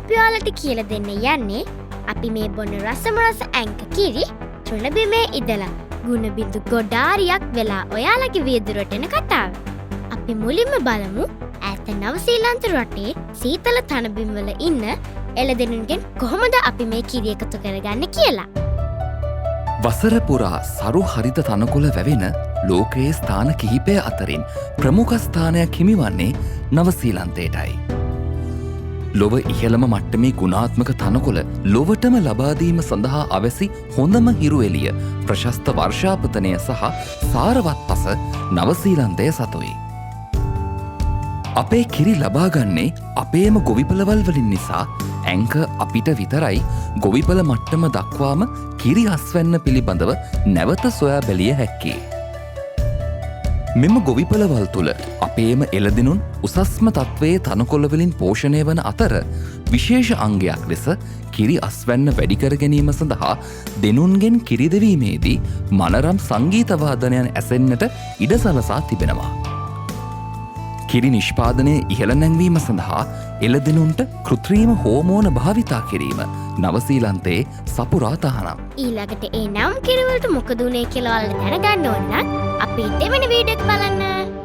අපි ඔයාලට කියලා දෙන්න යන්නේ අපි මේ බොන රසම රස ඇංක කිරි තෘණබිමේ ඉඳලා ගුණ බිඳු ගොඩාරියක් වෙලා ඔයාලගේ වියදුරට එන කතාව. අපි මුලින්ම බලමු ඈත නවසීලන්ත රටේ සීතල තණබිම්වල ඉන්න එළදෙනුන්ගෙන් කොහොමද අපි මේ කිරි එකතු කරගන්නේ කියලා. වසර පුරා සරු හරිත තනකොළ වැවෙන ලෝකයේ ස්ථාන කිහිපය අතරින් ප්‍රමුඛ ස්ථානයක් හිමිවන්නේ නවසීලන්තයටයි. ලොව ඉහළම මට්ටමේ ගුණාත්මක තනකොළ ලොවටම ලබාදීම සඳහා අවැසි හොඳම හිරු එළිය, ප්‍රශස්ත වර්ෂාපතනය සහ සාරවත් පස නවසීලන්තය සතුයි. අපේ කිරි ලබාගන්නේ අපේම ගොවිපළවල් වලින් නිසා ඇංක අපිට විතරයි ගොවිපළ මට්ටම දක්වාම කිරි අස්වැන්න පිළිබඳව නැවත සොයා බැලිය හැක්කේ. මෙම ගොවිපළවල් තුළ අපේම එළදෙනුන් උසස්ම තත්ත්වයේ තනකොළ වලින් පෝෂණය වන අතර, විශේෂ අංගයක් ලෙස කිරි අස්වැන්න වැඩි කර ගැනීම සඳහා දෙනුන්ගෙන් කිරි දෙවීමේදී මනරම් සංගීත වාදනයන් ඇසෙන්නට ඉඩ සලසා තිබෙනවා. කිරි නිෂ්පාදනය ඉහළ නැංවීම සඳහා එළදෙනුන්ට කෘත්‍රිම හෝමෝන භාවිතා කිරීම නවසීලන්තයේ සපුරා තහනම්. ඊළඟට ඒ නම් කිරිවලට මොකද වුනේ කියලා ඔයාලට දැනගන්න ඕන නම් අපේ දෙවෙනි වීඩියෝ එක බලන්න.